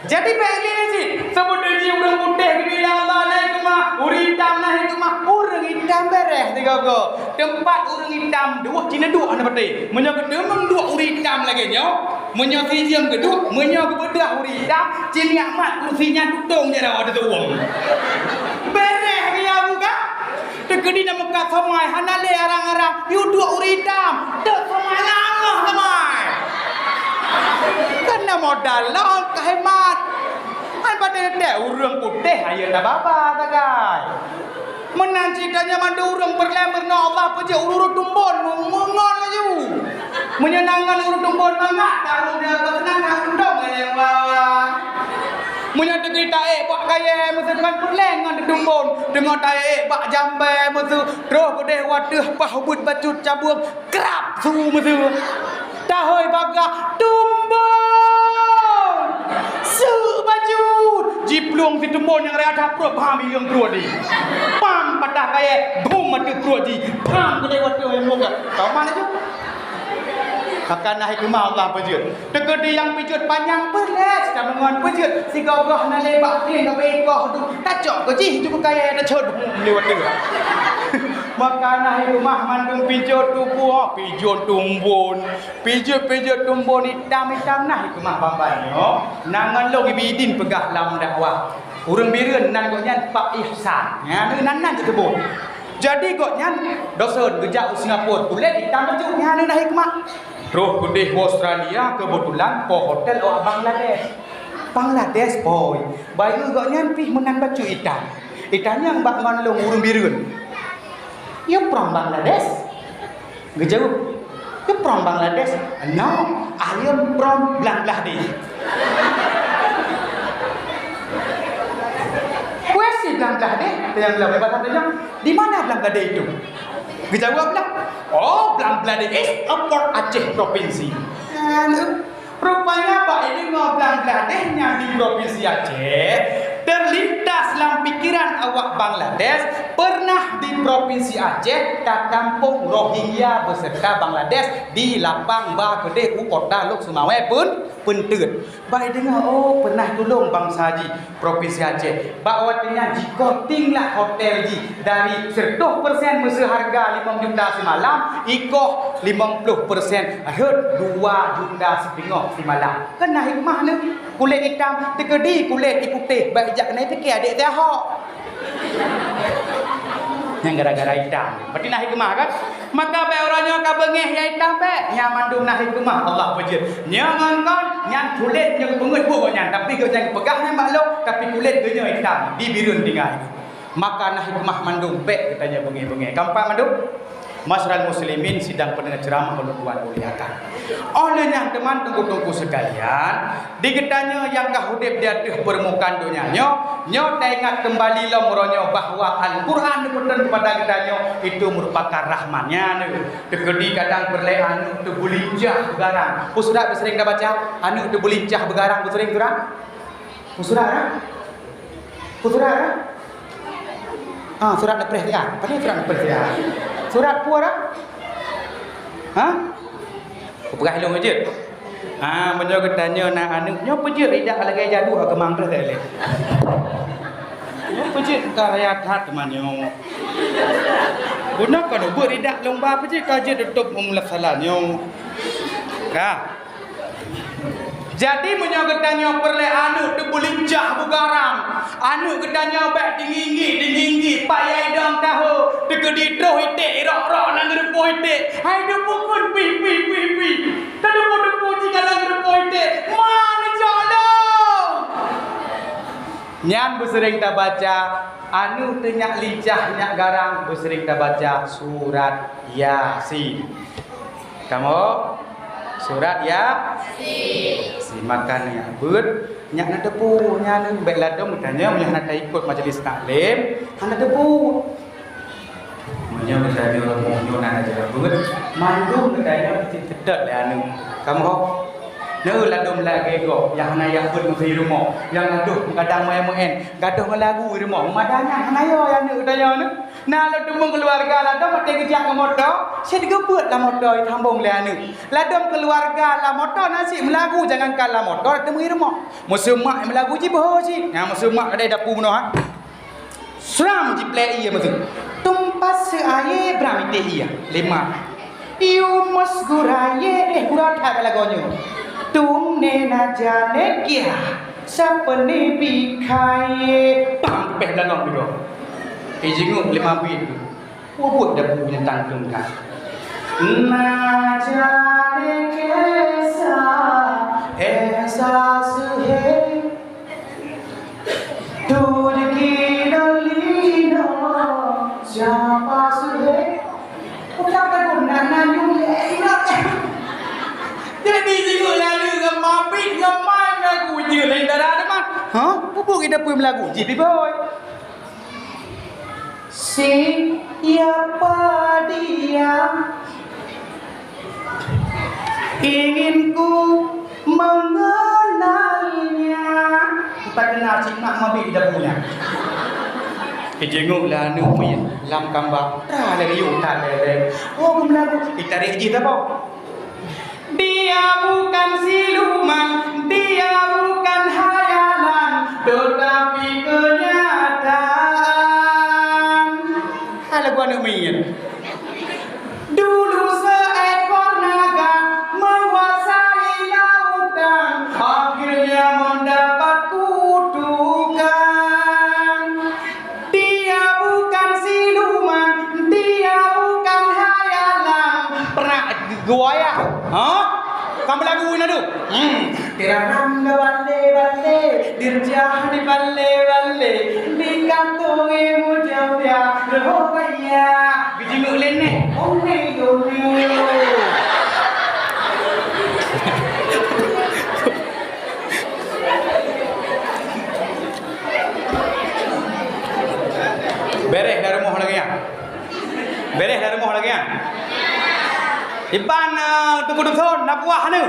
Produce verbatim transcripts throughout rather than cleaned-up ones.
Jadi bèk lé cit, seubut jih ureueng putéh geubila Allah na hikmah, ureueng itam na hikmah, ureueng itam beureh sigoe-goe. Teumpat ureueng itam duek cit neuduek hana patéh. Meunyoe geuteumeung duek ureueng itam lagèe nyoe, meunyoe sijeuem geuduek, meunyoe geubeudah ureueng itam, cit nikmat kursi nyan tutong jaroe teutuwong. Beureh geuyue buka. Teukeudi na meukat somai hana lé arang-arang, yue duek ureueng itam. Teuh somai na Allah somai. Kan na modal lom ka hemat. Hai padahai teuh ureueng putéh ayeue tababa sagai. Meunan cit tanyoe mandum ureueng peureulèe meurunoe Allah peujeuet ureueng tumbon meungon laju. Meunyoe na ngon ureueng tumbon mangat, tahu dia keuseunangan undong lé bawah. Meunyoe teugui taék bak kayèe meuseukon peureulèe ngon teutumbon, teungoh taék bak jambèe meuseuk, troh keudeh wateuh paih ubit bacut cabueng, krab su meuseuk. Tahôi bagah tumbon! Seuk bacut! Jiplueng si tumbon nyang raya that pruet bham ileueng pruet jih. Pam patah kayèe, bum ateueh pruet jih. Pam keudeh wateuh nyang muka. Kau mana tu? Maka na hikmah Allah peujeuet. Teukeudi nyang peujeuet panyang peureulèe, sikameungon peujeuet sigoe-goe na lé bak kring ka beuikoh tu. Tacok keu jih ju kayèe tacot lewat tu. Maka na hikmah mandum pijoh tuboh, pijoh tumbon. Pijoh-pijoh tumbon itam-itam na hikmah bak nyoe. Na ngon lôn Ibi Idin peugah lam dakwah. Ureueng Bireuen nan gobnyan Pak Ihsan. Nyan nan nan teusebut. Jadi gobnyan dosen geujak u Singapura, kulét itam bacut, nyan na hikmah. Troh keudeh u Australia, keubeutulan po hotel awak Bangladesh. Bangladesh, poi. Bayeue gobnyan pih meunan bacut itam. Itanyong bak ngon lôn ureueng Bireuen, "You from Bangladesh?" Geujaweueb, "You from Bangladesh?" "No, I am from Bangladesh." "Where is Bangladesh?" Tanyong lom, bahasa Indonesia, "Di mana Bangladesh itu?" Geujaweueb lah, "Oh, Bangladesh is a part Aceh province." Rupanya bak ideungoe Bangladesh nyan di Propinsi Aceh, terlintas lam pikiran awak Bangladesh, pernah di Propinsi Aceh tatampông Rohingya beserta Bangladesh di lapang ba keudeh u kota Lhokseumawe pun peunteut. Bak ideungoe, oh, pernah tulông bansa jih. Propinsi Aceh. Bak watèe nyan jikoh ting lah hotel jih dari seratus persen meuseu harga limong juta simalam, ikoh limong ploh persen rhot dua juta siteungoh simalam. Kan na hikmah nyoe. Kulét itam teukeudi kulét iputéh, bak jak keunoe pike adék teuh Ahok. Nyang gara-gara itam. Berarti na hikmah kan? Maka bèk uroe nyoe ka beungéh nyang itam bèk. Nyan mandum na hikmah Allah peujeuet. Nyoe ngon kon, nyan kulét nyang beungeut buet nyan, tapi geuh nyang peugah nyan bak lôn, tapi kulét geuh nyoe itam, di Bireuen tinggai. Maka na hikmah mandum bèk geutanyoe beungéh-beungéh. Keempat mandum, masyarakat muslimin sidang pendengar ceramah ulôn tuan muliakan. Oleh nyan teuma teungku-teungku sekalian, di geutanyoe nyang ka udép di ateueh peurmukaan donya nyoe, nyoe taingat keumbali lom uroe nyoe bahwa Al-Quran neupeutrön keupada geutanyoe itu merupakan rahmat. Nyan teukeudi kadang peureulèe aneuk teubeulincah beugarang. Peue surat beuseuring tabaca? Aneuk teubeulincah beugarang beuseuring surat? Peue surat, ha? Peue surat, ha? Ah, surat neupreh siat. Pane surat neupreh siat? Surat peue, ha? Ha? Kupeugah lôn jeuet. Ah, meunyoe geutanyoe na aneuk, nyoe peujeuet ridak lagèe jadua keumang trok lé. Nyoe peujeuet ka raya that teuma nyoe. Guna ka neubeuet ridak lôn ba peujeuet ka jeuet tutôp meumula salah nyoe. Ka. Jadi meunyoe geutanyoe peureulèe aneuk teubeulincah beugarang, aneuk geutanyoe bèk teunggi-inggi, teunggi-inggi, payah idong tahu, teukeudi troh iték, irok-rok lam geureupoh iték. Hai teupukon pih, pih, pih, pih. Teudeungoe-deungoe jih ka lagèe rupa iték, ma neujok lom! Nyan beuseuring tabaca, aneuk teuh nyak lincah, nyak garang, beuseuring tabaca surat Yasin. Kamoe? Surat Ya-, Yasin. Maka nyak beuet, nyak na teupeu, nyan bèk ladôm geutanyoe meunyoe hana taikot majlis taklim, hana teupeu. Meunyoe geutanyoe rumoh nyoe na aja beuet, mandum geutanyoe meusti seutôt lé aneuk. Kamoe hok? Nyoe ladôm lagèe gob nyang hana jak beuet meuseue rumoh, nyang gadôh meugadang meu'en-meu'en, gadôh ngon lagu di rumoh. Meumadang nyan hana yo ya aneuk geutanyoe nyoe. Na lôn teumeung keuluwarga ladôm watèe geujak ngon moto, cit geubeuet lam moto jisambong lé aneuk. Ladôm keuluwarga lam moto na cit meulagu, jangankan lam moto, teuma di rumoh. Meuseumak meulagu jih beuho cit. Nyan meuseumak kadai dapu meunoe, ha. Sram jiplek ié meuseue. Tumpah seu aye bram ité ié. Lima. Yumus guraye, eh, gura that lagoe nyoe. Tum ne na jane kia, sapene bikhaye. Pam peh dalam tu. Ijinguek lima bit. Ubut dapu nyentang tungkat. Na jane kesa, esa suhe. Tuju kilo lino, siapa suhe? Ucap lagu nak nanyung, eh, ingat. Jadi, jinguk lalu ngemapit, ngemai lagu je lain dara teman. Ha? Pupuk kita pun lagu je, Biboy. Siapa dia? Ingin ku mengenalnya. Ku tak kenal cik mak mabit dah punya. Kejenguk lah aneuk miet lam kambak. Tra lagi yuk tak lele. Oh, gum lagu. Ditarik je dah bau. Dia bukan siluman, dia bukan hayalan, tetapi kenyataan. Hai lagu aneuk miet. Dulu seekor naga menguasai lautan, akhirnya mendapat kutukan. Dia bukan siluman, dia bukan hayalan. Pernah geuwayah? Ha? Kamu lagu na tu? Hmm. Terang ke bale-bale, dirjah di bale-bale, di kantong ilmu jauh dia, roh kaya. Bijinuk lenek, oh, ne, oh, ne. Bereh dah rumoh lagèe nyan. Bereh dah rumoh lagèe nyan. Iban, eh, Teungku Duson, na puah ni.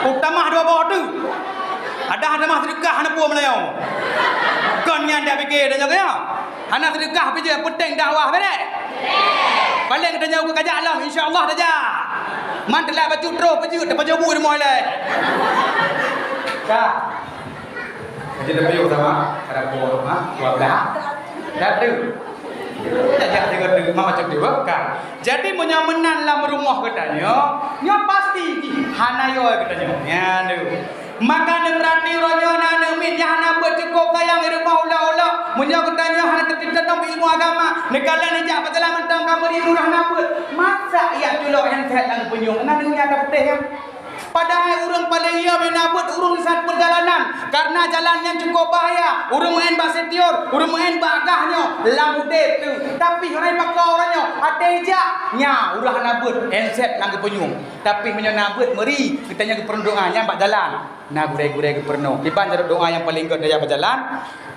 Utamah dua boh tu. Ada hana mah sedekah hana puah meulayeue. Kon nyan dak pikir dah nyoe. Hana sedekah pih je, penting dakwah bereh. Paling geutanyoe kajak lom, insya Allah tajak. Man telat bacut troh peujeuet, tapajoh bu rumoh ilèe. Ka. Jadi lebih utama ada buah, ha? Buah belah. Dah tu. Tajak tiga tu, mama cek dua, ka. Jadi meunyoe meunan lam rumoh geutanyoe, nyoe pasti jih hana yo geutanyoe. Nyan tu. Maka neupeurati uroe nyoe na aneuk miet nyang hana beuet cukôp sayang di rumoh ulok-ulok. Meunyoe geutanyoe hana teuteunong ilmu agama, neukalon neujak bak jalan mantong ka meuri ureueng hana beuet. Masa jak culok handset lam geupunyueng, na donya ka putéh nyan. Padahai ureueng paleng ie meunan beuet ureueng saat peurjalanan, kareuna jalan nyan cukôp bahaya. Ureueng meu'en bak setior, ureueng meu'en bak gah nyoe lam udép teuh. Tapi hana pakon uroe nyoe, até jak, nyan ureueng hana beuet handset lam geupunyueng. Tapi meunyoe na beuet meuri, geutanyoe geupeurunoe doa nyan bak jalan. Na gurèe-gurèe geupeurunoe. Kiban jaroe doa nyang paleng gèt tajak bak jalan.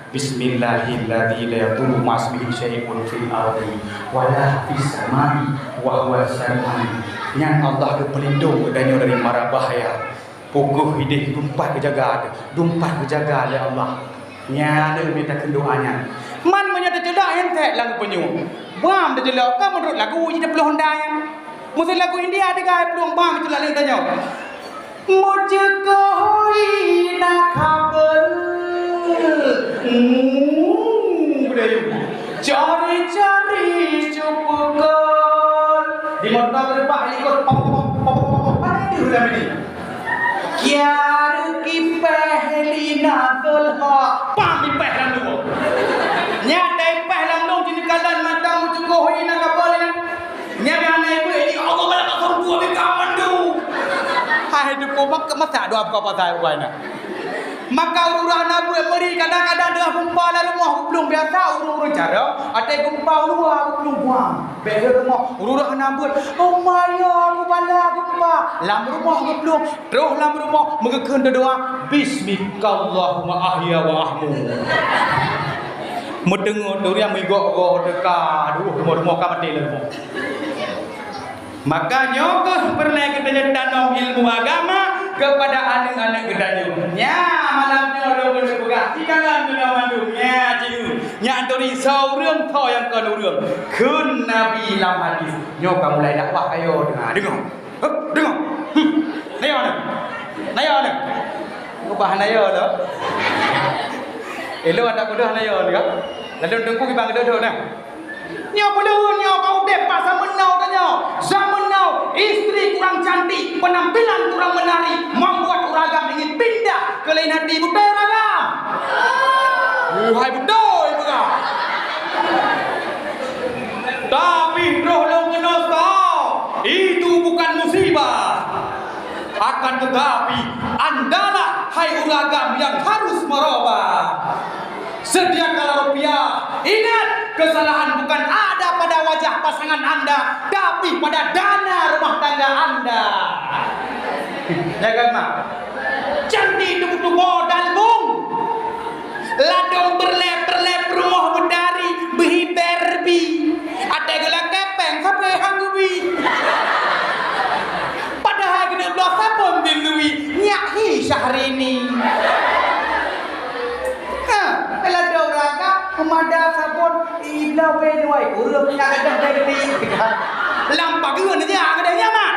Bismillahilladzi la yadurru ma'asmihi syai'un fil ardi wa la fis samai wa huwas sami'ul 'alim. Nyan Allah geupeulindong geutanyoe dari mara bahaya. Pukôh idéh dumpat geujaga, dumpat geujaga lé Allah. Nyan lé mita keu doa nyan. Man meunyoe teuceulak handset lam geupunyueng. Bam teuceulak ka meunurot lagu jih teupeuleuh honda nyan. Meuseu lagu India teuga ai plueng bam teuceulak lé tanyoe. Meuceukoh na kabel. Hmm, budaya. Cari-cari cupukon. Di motor terbak ikut pop, pop, pop, pop, pop. Mana itu dalam ini? Kiaru kipeh lina dolho. Pam kipeh lam luwa. Nyata ipeh lam luwa, jini kalan mata meuceukoh na kabel nyan. Nyan aneuk ibu, "Ya Allah, balak asam tua bika mandu." Hai deungoe, mak, masak doa buka puasa bukai na. Maka ureueng hana beuet meuri, kadang-kadang teungoh gempa lam rumoh geuplueng. Biasa ureueng-ureueng cara, até gempa uluwa geuplueng buang. Bèk lé rumoh, ureueng hana beuet, "Oh, ma ya, aku bala gempa." Lam rumoh geuplueng, troh lam rumoh, meugeukheun doa, "Bismikallahumma ahya wa ahmu." Meuteungeut durian meugok-gok teuka, duh, rumoh-rumoh ka maté lé rumoh. Maka nyoe kheueh peureulèe geutanyoe tanom ilmu agama, Keupada aneuk-aneuk geutanyoe. Nyan, malam nyoe lôn keuneuk peugah, sikalon keunoe mandum. Nyan, Cikgu. Nyan turi soe ureueng, soe nyang kon ureueng. Kheun Nabi lam hadis. Nyoe ka mulai dakwah, ayo deungoe, deungoe. Hup, deungoe. Hmm. Naya nyoe. Naya nyoe. Ubah naya lom. Elok adak kudoh naya nyoe. Lalu tunggu kiban keudeuh-deuh nah. Nyoe peuleuheuen nyoe ka udeb bak zaman now tanyoe. Zaman now, istri kurang cantik, penampilan kurang menarik, membuat uragam ingin pindah ke lain hati. Beutôi uragam? Eh, hai beutôi peugah. Tapi troh lôn keunoe stop, itu bukan musibah. Akan tetapi, andalah hai uragam yang harus merubah. Sediakanlah rupiah. Ingat, kesalahan bukan ada pada wajah pasangan anda, tapi pada dana rumah tangga anda. Ya kan, Mak? Cantik tuboh-tuboh dalbong. Ladôm peureulèe-peureulèe peurumoh beudari beuhi Barbie. Até geulakèe péng sabe han geubri. Padahai keuneuk bloe sabon beuneubri, nyak hi Syahrini. Ha, ladôm raga peumada sabon, ibloe beuneue wai kureueng nyak gadôh Barbie. Lam pageue nyan gadôh nyaman.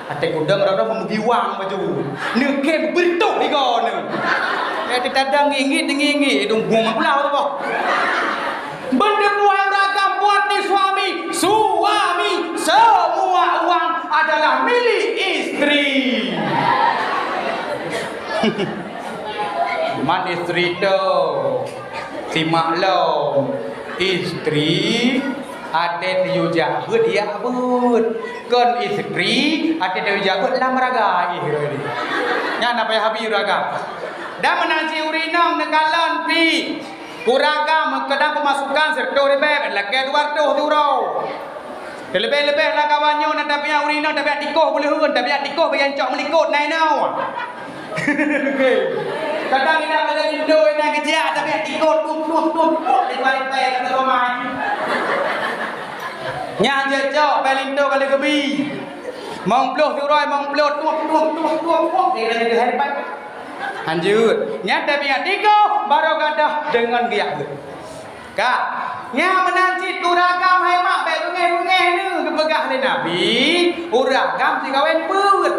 Até kudang rara meumeugiwang baju. Neukem beureutoh igoe neu. Ya, teutada nginggit-nginggit, idong bueng meupulau tu boh. Beuteupeue hai uragam buat di suami, suami, semua uang adalah milik istri. Man istri tu. Simak lom, istri até teuyue jak beuet, jak beuet. Kon istri até teuyue jak beuet lam raga, ih, roh ini. Nyan na payah abi uragam. Dan meunan cit ureueng inong neukalon pih. Uragam kadang peumasukan sireutoh ribèe, lakèe dua reutôh siuroe. Leubeh-leubeh lam kawan nyoe na tabiat ureueng inong, tabiat tikoh beuleuheun, tabiat tikoh bagian cok meulikot na inoe. Kadang inong lagèe linto inong geujak, tabiat tikoh tuh, tuh, tuh, tuh, di balik bèe lam rumah. Nyan jeuet cok bèe linto ka lheueh geubi. Mong ploh siuroe, mong ploh tuh, tuh, tuh, tuh, tuh, di balik bèe. Han jeuet. Nyan tabiat tikoh baroe gadôh deungon geujak beuet. Ka, nyan meunan cit uragam hai mak bèk beungèh-beungèh neu geupeugah lé Nabi, uragam jikawen peuet.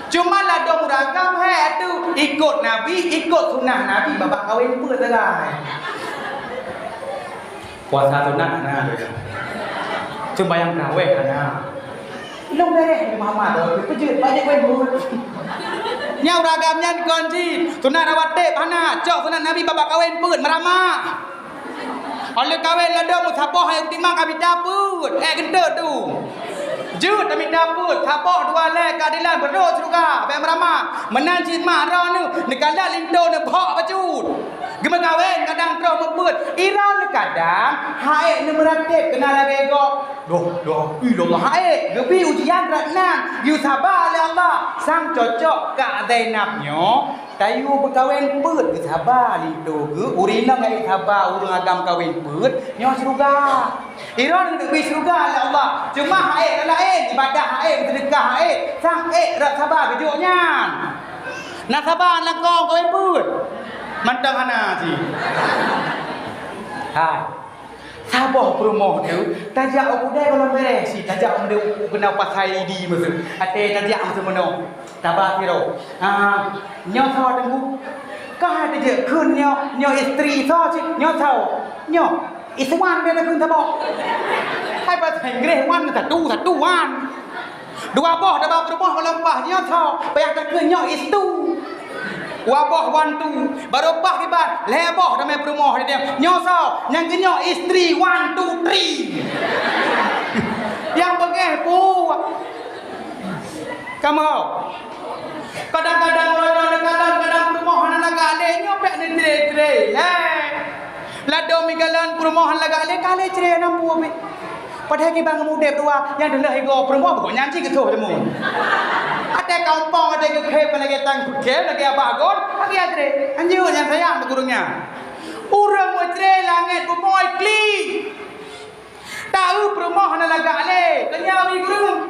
Cuma ladôm uragam hai atu ikot Nabi, ikot sunah Nabi babah kawen peuet sagai. Puasa sunat hana, sumbayang tarawèh hana. Lôn bèrèh di Muhammad, peujeuet bajèe kawen peuet. Nyan uragam nyan kon cit, sunat rawatib hana, cok sunat Nabi babah kawen peuet, meuramah. Óh lheueh kawen ladôm meusaboh hai timang ka mita peuet, eh, geunteuk tu. Jeuet tamita peuet, saboh dua lhèe keadilan beurôk syeuruga, bèk meuramah. Meunan cit mak droeneuh, neukalon linto neuphok bacut. Geumeukawen kadang troh meupeuet, ira neukadang hai neumeuratéb keunan lagèe gob. Doh, doh, ilallah hai, geubi ujian rot nan, geusaba lé Allah. Sang cocok keu Zainab nyoe, tayue beukawen peuet geusaba linto geuh, ureueng inong nyang saba ureueng agam kawen peuet, nyoe syeuruga. Droeneuh geubri syeuruga lé Allah. Cuma hai laén, ibadah hai, seudeukah hai, sang ék rot saba geujok nyan. Na saba lakoe kawen peuet? Mantong hana cit. Hai. Saboh peurumoh tu, tajak u keudè gohlom bèrèh cit, tajak u keudè u keunong pasai di meusu. Até tajak meusu meunoe. Saba sidroe. Ah, nyoe soe teungku? Ka hai tajak kheun nyoe, nyoe istri soe cit? Nyoe soe? Nyoe. Iswan bèk takheun saboh. Hai bahasa Inggréh wan satu, satu wan. Dua boh taba peurumoh gohlom paih nyoe soe, payah takheun nyoe is two. Dua boh one two, barô paih kiban, lhèe boh tamè peurumoh di diam. Nyoe soe, nyang keu nyoe is three, one, two, three. Nyang beungèh buet. Kamoe. Kadang-kadang uroe nyoe kadang-kadang peurumoh hana lagak lé nyoe bèk neucré-cré. Hei. Ladôm ikalon peurumoh hana lagak lé, ka lé cré nam buet. Padahai kiban ngon udép dua, nyang deuh lheueh igoe peurumoh, pokok nyan cit geutôh teumon. Até kampong, até geukhém, lagèe tang geukhém, lagèe abah gon, lagèe atré. Anjeut nyang sayang bak ureueng nyan. Ureueng meucré langèt bumoe klik. Taeu peurumoh hana lagak lé, keu nyan ureueng.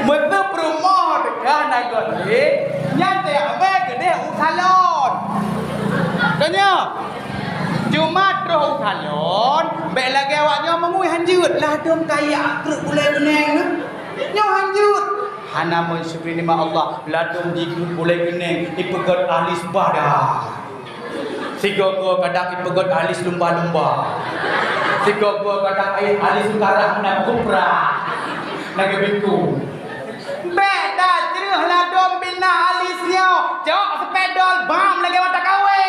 Meuseu peurumoh teuka na gohlé, nyan teuka keudeh u salon. Tanya, cuma troh u salon, bèk lagèe awak nyoe meungui hanjeuet, ladôm kaya kreuek gulèe keuneng. Nyoe hanjeuet. Hana meusyukuri nikmat Allah, ladôm jikeuek gulèe keuneng, ipeugöt alis bada. Sigoe-goe kadang ipeugöt alis lumba-lumba. Sigoe-goe kadang ai alis sekarang na kupra. Na geubiku. Bèk tacreueh ladôm bina alis nyoe. Cok spidol bam lagèe mata kawé.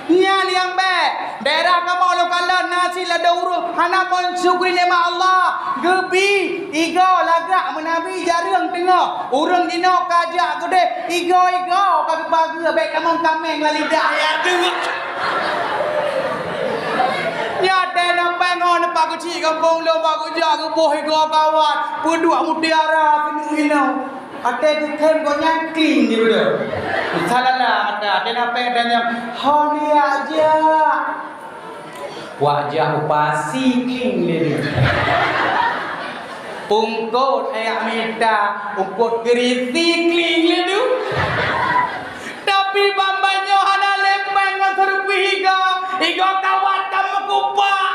Nyan nyang bèk. Daerah kamoe lôn kalon na cit ladôm ureueng hana meusyukuri nikmat Allah. Geubi, igoe lagak meunabi jareueng teungoh. Ureueng jinoe ka jak keudeh, igoe-igoe ka geupageue bèk kaméng-kaméng lam lidah ya tu. Nyan teuh na péng ngon pak keuchik gampông lôn bak geujak geuboh igoe kawat, peuduek mutiara keuneuk inong. Até geukhém gobnyan kling di beudôh. Salala mata, até na péng tanyong, "Ho ni jak?" Wak jak u pasi kling lé tu. Pungkot ayak mita, ungkot keurisi kling lé tu. Tapi bambanyoe hana lé péng ngon seureupi igoe, igoe kawat ka meukupak.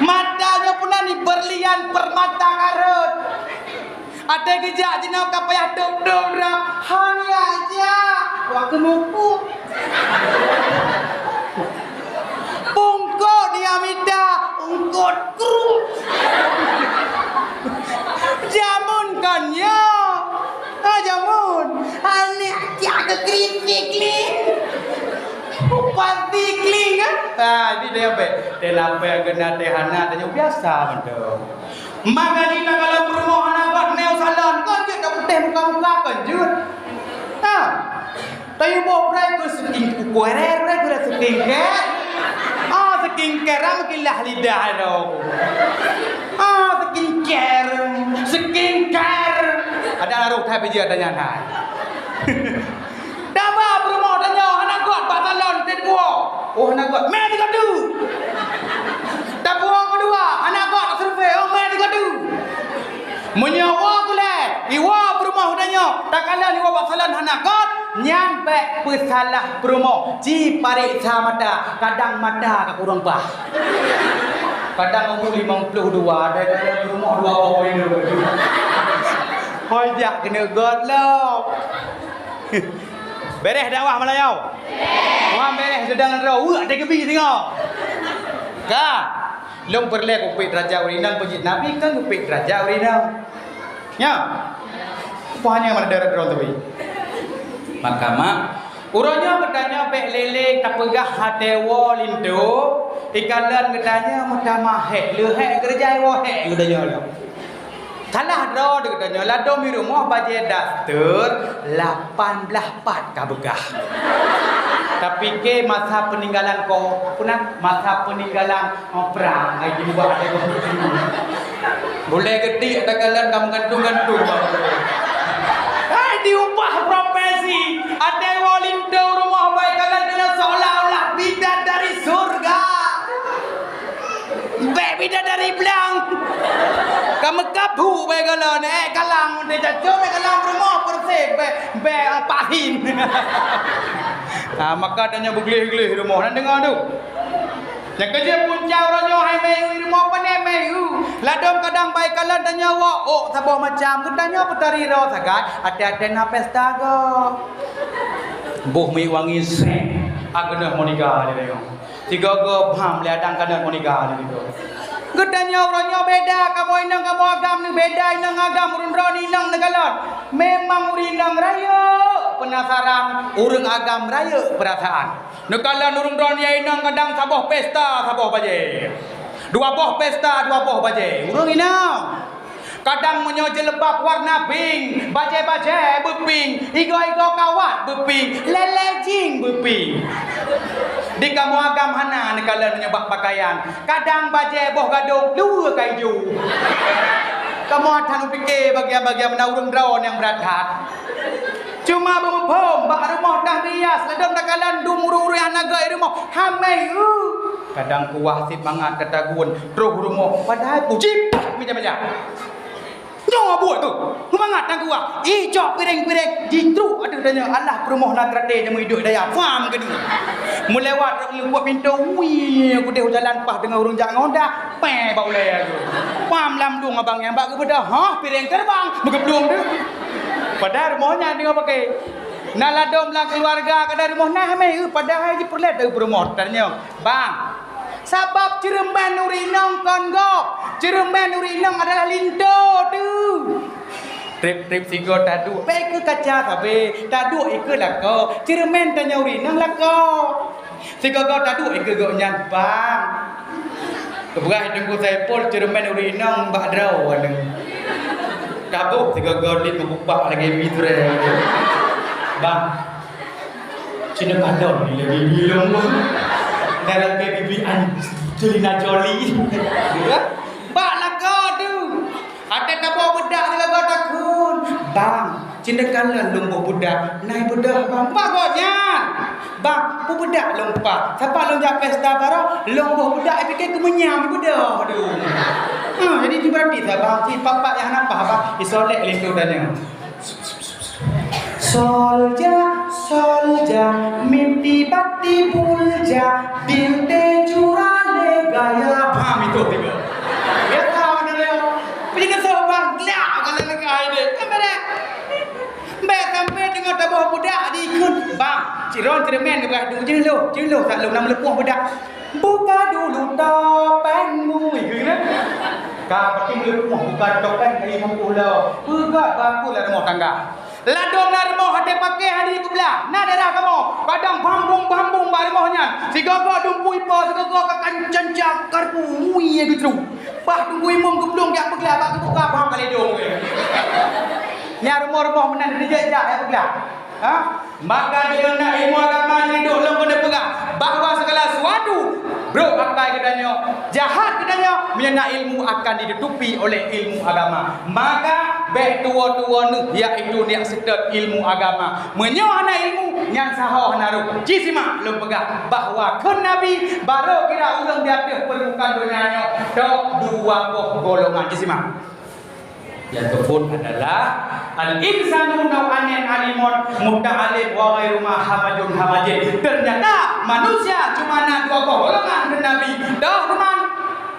Mata nyoe puna ni berlian permata karot. Até geujak jinoe ka payah dôb-dôb droe, "Hana jak, wak keumupuk." Pungkot nyang mita, ungkot kruet. Jameun kan nyoe. Ha, jameun. Aneuk jak keu kritik lé. Upah sikling, kan? Ha, jadi dia apa? Dia lapar kena teh hana, dia biasa betul. Maka jih takalon peurumoh hana got neu salon, kon jeuet tapeuteh muka-muka, kon jeuet. Ha. Tayue boh brai keu skin, keu kuerer, brai keu skincare. Ah, skincare, ah, meukilah lidah droe. Ah, skincare, skincare. Ada laroh that biji ada nyan hai. Dama peurumoh tanyoe hana got bak salon, teupuwoe. Oh, hana got. Mè sigodu. Tapuwoe keudua, hana got, tasurvei. Oh, mè sigodu. Meunyoe woe gulèe, iwoe peurumoh tanyoe, takalon iwoe bak salon hana got, nyan bèk peusalah peurumoh. Ci pareksa mata, kadang mata ka kurang paih. Kadang umu limong ploh dua, dai kalon peurumoh dua boh inong. Hôi jak keuneuk got lom. Beres dakwah malam nyoe? Wan beres sedang droe, weuek teukeubie singoh. Ka. Lôn peureulèe kupeuék derajat ureueng inong, peue jeuet Nabi kan kupeuék derajat ureueng inong. Nyo. Peue hana mandum droe teubi. Maka mak, uroe nyoe geutanyoe bèk lé-lé tapeugah até woe linto, ikalon geutanyoe meutamah hék, leuhék geureuja woe hék geutanyoe lom. Salah droe di geutanyoe, ladôm i rumoh bajèe daster lapan blaih pat ka beukah. Tapike masa peninggalan ko, apa nan? Masa peninggalan, oh, prang, ai diubah ada ko. Boleh geutik takalon ka meugantung-gantung. Hai diubah profesi, ada yang mau linto rumoh baik kalon kena seolah-olah bidadari surga. Bèk bidadari blang. Ka meukabhu bèk galon, eh, kalang, meuntèe cacok, bèk kalang rumoh, peureuseh, bèk, bèk, ah, pahin. Ah, maka tanyoe beugleh-gleh rumoh. Nan deungoe tu. Nyang keujeuet punca uroe nyoe hai mèu rumoh, pane mèu. Ladôm kadang bai kalon tanyoe wok, ôk saboh macam. Geutanyoe peutari roe sagai, até-até na pesta go. Boh minyeuk wangi seh, ageunoh Monica lé tanyoe. Sigoe-goe bham lé adang kanot Monica lé sigoe. Geutanyoe uroe nyoe beda, kamoe inong kamoe agam nyoe beda, inong agam ureueng droeneuh inong neukalon. Memang ureueng inong rayeuk peunasaran, ureueng agam rayeuk peurasaan. Neukalon ureueng droeneuh inong kadang saboh pesta saboh bajèe. Dua boh pesta dua boh bajèe. Ureueng inong. Kadang meunyoe jilbab warna pink, bajèe-bajèe beupink, igoe-igoe kawat beupink, lé-lé jing beupink. Di kamoe agam hana neukalon meunyoe bak pakaian. Kadang bajèe boh gadong luweue ka ijo. Kamoe that neupike bagian-bagian meunan ureueng droe nyang brat that. Cuma beumuphom bak rumoh dah meuhias, ladôm takalon dum ureueng-ureueng hana göt i rumoh, hamai, uh. Kadang kuah sit mangat tatagun, troh rumoh, padahai puji pah meja-meja. Nyoe buet tu, mangat dan kuah. Ijok piréng-piréng, jitruk ateueh donya. Alah, peurumoh na teuratée nyang meuiduek daya. Pam keu ni. Meulewat leumput pintoe, wih, kudeh jalan pah deungon ureueng jak ngon dah. Peh bak ulée tu. Pam lam dong abang nyan bak geubeudôh. Hah, piréng terbang, meugeublueng tu. Padahai rumoh nyan deungon pakai. Na ladom lam keuluwarga kadang rumoh na mé, padahai jipeureulée dari peurumoh. Tanyong, "Bang, sabab ceureumen ureueng inong kon gob. Ceureumen ureueng inong adalah linto tu." Treb-treb sigoe taduek, bèk keu kaca sabe, taduek ikeue lakoe. Ceureumen tanyoe ureueng inong lakoe. Sigoe-goe taduek ikeue gobnyan, "Bang, keubeurah Teungku Saipul ceureumen ureueng inong bak droe aneuk." Taboh sigoe-goe lé meukupak lagèe mi turée. "Bang, cina kalon ni lagèe mi lôn. Dah lagèe bibi Angelina Jolie." Ya? Bak lakoe tu. Até taboh beudak sigoe-goe takheun. "Bang, cina kalon lôn boh beudak." "Nai beudoh, Bang." Bak gobnyan. "Bang, peue beudak lôn pah. Sapat lôn jak pesta baroe, lôn boh beudak, ipike keu meunyam beudoh tu." Ha, jadi berarti sa bang, si papak nyang hana pah, bang, isolek linto tanyoe. Solja, solja, miti bati bulja, dinte jurale gaya. Paham itu tiga. Biasa mana dia? Pergi ke soal bang, gelak kalau lagi air dia. Kan beres? Bèk sampai teungoh taboh beudak dikheun, "Bang, ciron ceureumen keubeurah tu, jeuneuh lôn, jeuneuh lôn, sak lôn na meuleupoh beudak." "Buka dulu topengmu," ikheun. Ka pasti meuleupoh, buka topeng kali mampu lom. Peugah baku lam rumoh tangga. Ladom lam rumoh até paké hana jikeublah. Na daerah kamoe, kadang bambung-bambung bak rumoh nyan. Sigoe-goe dumpeue ipo, sigoe-goe ka kancang cakar pui geucru. Bah tunggu imum geublueng jak peuglah bak geubuka bang kali dong. Nyan rumoh-rumoh meunan dijak-jak jak peuglah. Ha? Maka deungon na ilmu agama nyan duek lôn keuneuk peugah bahwa segala sesuatu brok akai geutanyoe, jahat geutanyoe, meunyoe na ilmu akan ditutupi oleh ilmu agama. Maka bèk tuwo-tuwo neuh, yaitu neujak seutôt ilmu agama. Meunyoe hana ilmu, nyan saho hana rôh. Ci simak lôn peugah bahwa kheun Nabi barô kira ureueng di ateueh peurmukaan donya nyoe tok dua boh golongan. Ci simak. Nyang teupot adalah al-insanu nau'ani, alimun muta'allim wa ghairu ma hamajun hamajin. Ternyata manusia cuma na dua boh golongan kheun Nabi. Toh teuma?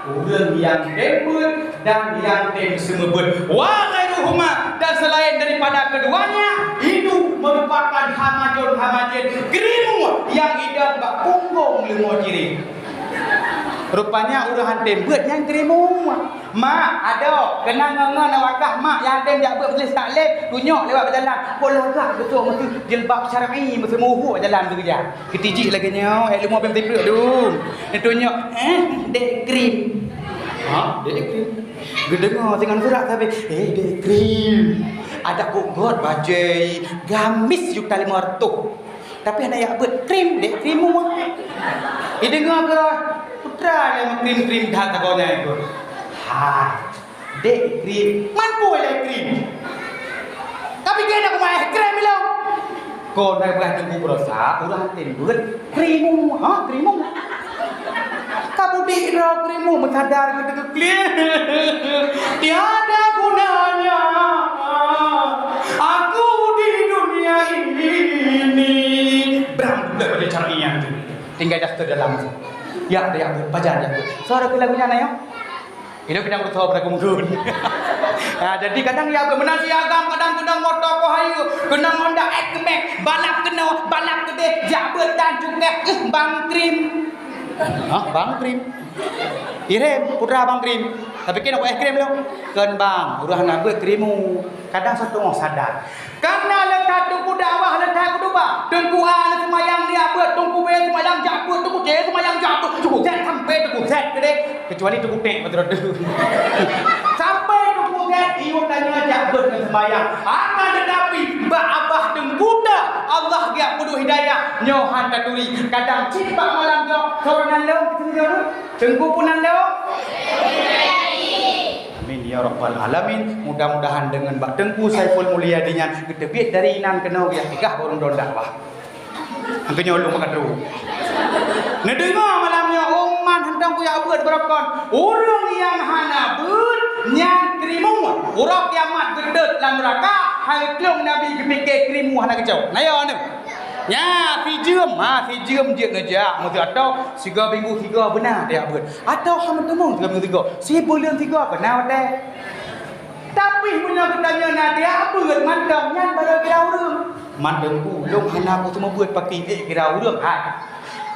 Ureueng nyang tem beuet dan nyang tem seumeubeuet. Wa ghairuhuma, dan selain daripada keduanya, itu merupakan hamajun hamajin, krimu nyang idong bak punggong leumô cireng. Rupanya ureueng han tem beuet nyan krimu. Mak, adoe, keunan ngon-ngon awakah mak nyang tem jak beuet majlis taklim, tunyok lewat beujalan. Kok lagak beutôi meusti jilbab syar'i, meuseumuhu jalan tu keujak. Keutijik lagèe nyoe, eh, leumo bèk meusiplek dum. Neutunyok, eh, dek krim. Ha, dek krim. Geudeungoe singoh surat sabe, eh, dek krim. Adak kok göt bajèe gamis juta limong reutôh. Tapi hana jak beuet krim, dek krim mua. Ideungoe keu putra lé meukrim-krim that sagoe nyan ikot. Hai. Dek krim, man peue lé krim? Ka pike na kumae krim ilong. Kon na beurah teungku beurasa, ureueng tem beuet krimu, ha, krimu. Ka budik droe krimu meusadar keu teukeu klim. Tiada gunanya aku di dunia ini. Brang budak pada cara ian tu. Tinggai daster dalam tu. Ya, ya, pajan ya. Suara ke lagunya na ya? Ilôn keunong beutôi pada keumungkun. Ha, jadi kadang ya, meunan si agam, kadang keunong moto poh hayu, keunong Honda X-Max, balap keunoe, balap keudeh, jak beuet dan cukeh, eh, bang krim. Hah, bang krim? Irem, putra bang krim. Tapi kena buat es krim lom. Kheun bang, ureueng hana beuet krimu. Kadang satu sadar. Karena le that teungku dakwah, le that khutubah. Teungku A le seumayang jak beuet, teungku B seumayang jak beuet, teungku C seumayang jak beuet, teungku Z sampai teungku Z keudeh. Kecuali teungku Tek beutôi tu. Sampai teungku Z, iyup tanyoe jak beuet ngon seumayang. Akan tetapi, bak abah teungku teuh, Allah geujak peudeuh hidayah, nyoe han taturi. Kadang cit bak malam nyoe, soe nan lom, teungku pun nan lom. Amin ya rabbal alamin. Mudah-mudahan deungon bak Teungku Saiful Mulyadi nyan geuteubiet dari inan keunoe geujak peugah bak ureueng droe dakwah. Angkeunyoe lôn meukatrok. Neudeungoe malam nyoe umat Jak beuet beurokon. Ureuëng nyang hana beuet, nyan keurimong. Uroe kiamat geutot lam neuraka, hai lôn Nabi geupike keurimong hana geucok. Na yo aneuëk. Nya, sijeuem, ha, sijeuem jeuet neujak. Meuseu atau sigoe minggu sigoe beuna tajak beuet. Atau hana meuteumong sigoe minggu sigoe. Sibuleuen sigoe keunan watée. Tapi meunyoe geutanyoe na tajak beuet mantong, nyan barô kira ureuëng. Man Teungku, lôn hana kuteumé beuet pakri ék kira ureuëng, hai.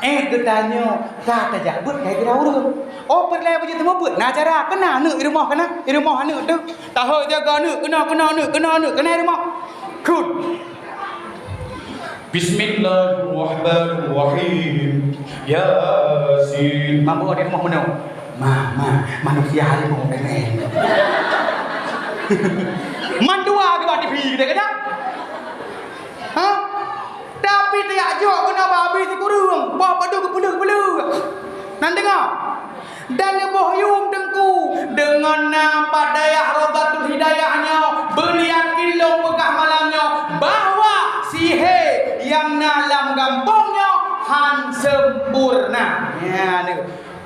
Ék geutanyoe ka tajak beuet keu kira ureuëng. Oh, peureulée beujeuet teumé beuet, na cara, keunan aneuëk i rumoh keunan, i rumoh aneuëk teuh. Tahôi jaga aneuëk, keunan, keunan aneuëk, keunan aneuëk, keunan i rumoh. Kheun. Bismillahirrahmanirrahim. Yasin. Mampu di rumoh meunoe. Ma, ma, manusia harimau M N. Mandua dua T V kita kena. Ha? Tapi tiap jok kena babi sikureueng. Bah padu kepeleuh-peleuh. Nan dengar. Dan leuboh yum Teungku, deungon na pat dayah Rodatul Hidayah nyoe, beuliakin lôn peugah malam nyoe bahwa sihé nyang na lam gampông nyoe han sempurna. Nya, ni.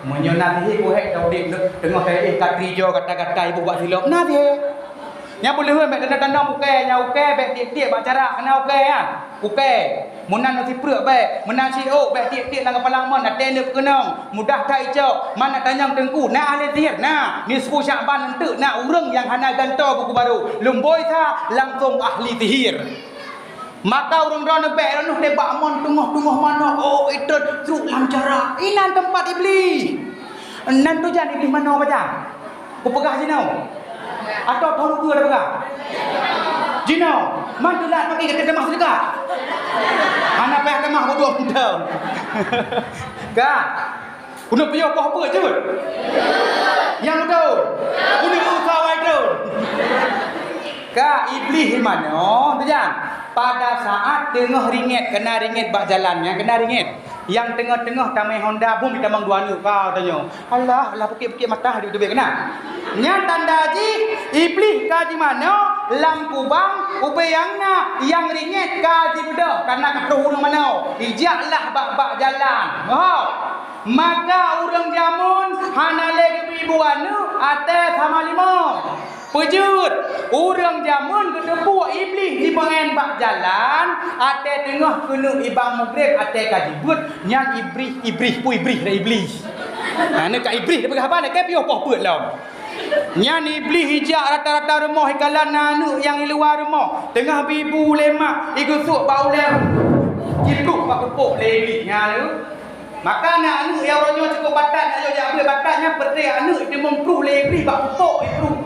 Meunyoe na sihé, kuhek tau udép teungoh tayeh katri jo gata-gata ibu bak silop. Na sihé. Nyan peuleuheuen bék tanda-tanda ukée, nyan ukée bék tiek-tiek bak cara keunan ukée nyan. Ukée, meunan sipreuk bék, meunan siôk bék tiek-tiek lam kepala mon, até neuk keunong, mudah that icok, man na tanyong Teungku, na ahli sihir, na, nisfu Syakban enteuk na ureuëng nyang hana gantoe buku barô, leumboi sa langsong ahli sihir. Maka ureuëng droe neubék droeneuh teuh bak mon teungoh-teungoh manoe, oh, itot trok lam cara. Inan teumpat Iblih. Nan tujan Iblih manoe pajan? Kupeugah jinoe. Atawa thôn ukeue tapeugah? Jinoe. Man teulat pagi ka tamah seudeukah. Hana payah tamah bodoh mantong. Ka. Keuneuk piôh poh peuet jeuet. Nyang beutôi. Keuneuk usah wai thôn. Ka Iblih manoe, tujan. Pada saat teungoh ringét, keunan ringét bak jalan nyan, keunan ringét. Nyang teungoh-teungoh tamé Honda, bum, jitamong dua neuk, ka tanyoe. Alah, alah, pukit-pukit mata, duek teubiet keunan. Nyan tanda jih, Iblih ka jimanoe lam kubang, ubé nyang na, nyang ringét ka jibeudôh, kareuna ka troh ureuëng manoe. Ijaklah bak-bak jalan. Moh. Maka ureuëng jameun hana lé geubri bu aneuk até sama lima. Peujeuet, ureuëng jameun geuteupeue Iblih jimeu'en bak jalan, até teungoh keuneuk ibang mugreb até ka jibeuet, nyan Iblih, Iblih, peue Iblih dah Iblih. Nah, neuka Iblih dipeugah haba, neuka piôh poh peuet lom. Nyan Iblih ijak rata-rata rumoh, ikalon na aneuk nyang iluwa rumoh, teungoh bi bu lé mak, igeusuek bak ulée, jipluek bak pupuk lé Iblih nyan. Maka na aneuk nyang uroe nyoe cukôp batat, na yoh jak beuet batat nyan, peureté aneuk iteumong pruh lé Iblih bak pupuk ipruh.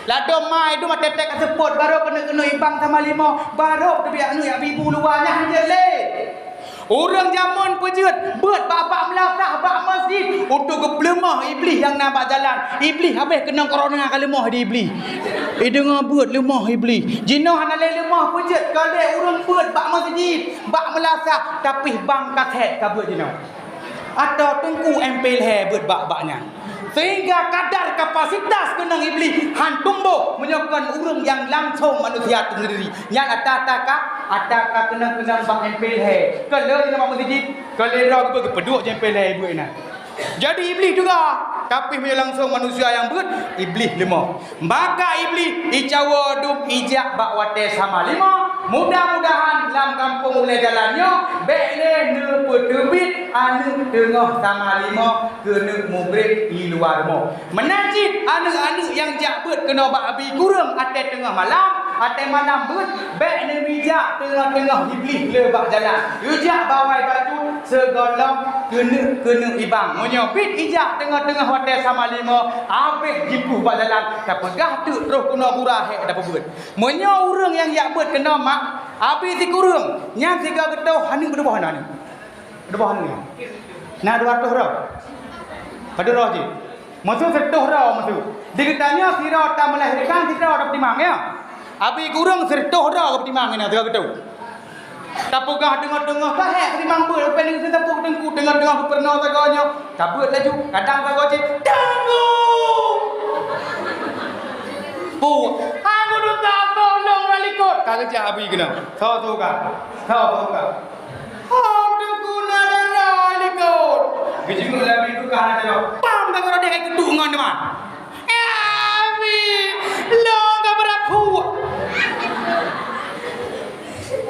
Ladôm ma idum até-até ka seupôt, barô keuneuk-keuneuk ibang sama lima, barô teubiet aneuk jak bi bu luwa nyan hanjeuet lé. Ureuëng jameun peujeuet beuet bak-bak meulasah bak meuseujid untuk geupeuleumoh Iblih nyang na bak jalan. Iblih habéh keunong korona ka leumoh di Iblih. Ideungoe beuet leumoh Iblih. Jinoe hana lé leumoh peujeuet ka lé ureuëng beuet bak meuseujid. Bak meulasah, tapi bang kasét ka beuet jinoe. Atau teungku M P lhée beuet bak-bak nyan. Sehingga kadar kapasitas keunong Iblih han tumboh meunyoe kon ureuëng nyang langsong manusia teundiri. Nyan ata-ata ka, ata ka keunong-keunong bak M P lhée. Kon lheueh jinoe bak meuseujid, kon lheueh droe geupeuduek je M P lhée beuet inan. Jadi Iblih juga, tapi meunyoe langsong manusia nyang beuet, Iblih leumoh. Maka Iblih icawoe dum ijak bak watée sama lima, mudah-mudahan lam gampông ulée jalan nyoe bék lé neupeuteubiet aneuk teungoh sama lima keuneuk mugreb i luwa rumoh. Meunan cit aneuk-aneuk nyang jak beuet keunoe bak abi kureueng até teungoh malam, até malam beuet, bék neubijak teungoh-teungoh Iblih le bak jalan. Ijak bawai bacut, Sigohlom keuneuk-keuneuk ibang. Meunyoe pih ijak teungoh-teungoh watée sama lima, habéh jipluh bak jalan, tapeugah teuk troh keunoe gura hék tapeubeuet. Meunyoe ureuëng nyang jak beuet keunoe mak, abi sikureueng, nyan sigoe geutoh aneuk, geutoboh aneuk. Geutoboh aneuk nyan. Na dua reutôh droe. Padub droe cit? Meuseu sireutôh droe meuseu. Di geutanyoe sidroe tameulahérkan, sidroe tapeutimang, ya. Abi kureueng sireutôh droe geutimang nyan sigoe geutoh. Tapeugah teungoh-teungoh, ka hék geutimang beuet, leupah nyan geuseuteupeu teungku, teungoh-teungoh geupeurunoe sagoe nyoe, ka beuet laju, kadang sagoe cit, "Teungku!" Pu, "Aku duta, tolong, na likot!" Ka geujak abi keunoe. Soe suka? Soe suka? "Hom teungku, na dara likot!" Geujingok lé Abi tu ka hana jaroe. Pam ka geurode hai keutuk ngon teuma. Eh, Abi, lôn ka beurapuk.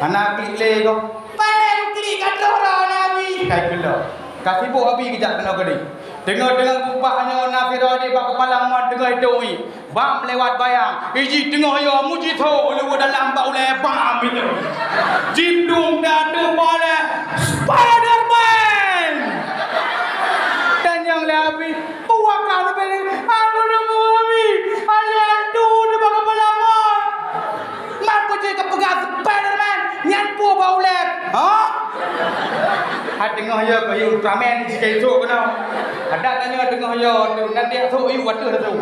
Hana klik lé goh. Paleng klik ka troh droe Abi. Kai keuloe. Ka sibok Abi geujak keunoe keudeh. Teungoh-teungoh kubah nyoe na sidroe di bak keupala mon teungoh itong i. Bam lewat bayang, iji teungoh yo muji tho ulu dalam bak ulée bam itu. Jidung datu boleh Spiderman. Dan nyang lé Abi, puaka sebenarnya, aku nemu Abi, ada hantu di bawah pelamon. Mampu je kepegang Spiderman, nyan pun bau lek. Ha? Hai teungoh yo kayu Ultraman jika itu kena. Ada tanya teungoh yo tu, nanti aku iu waktu tu.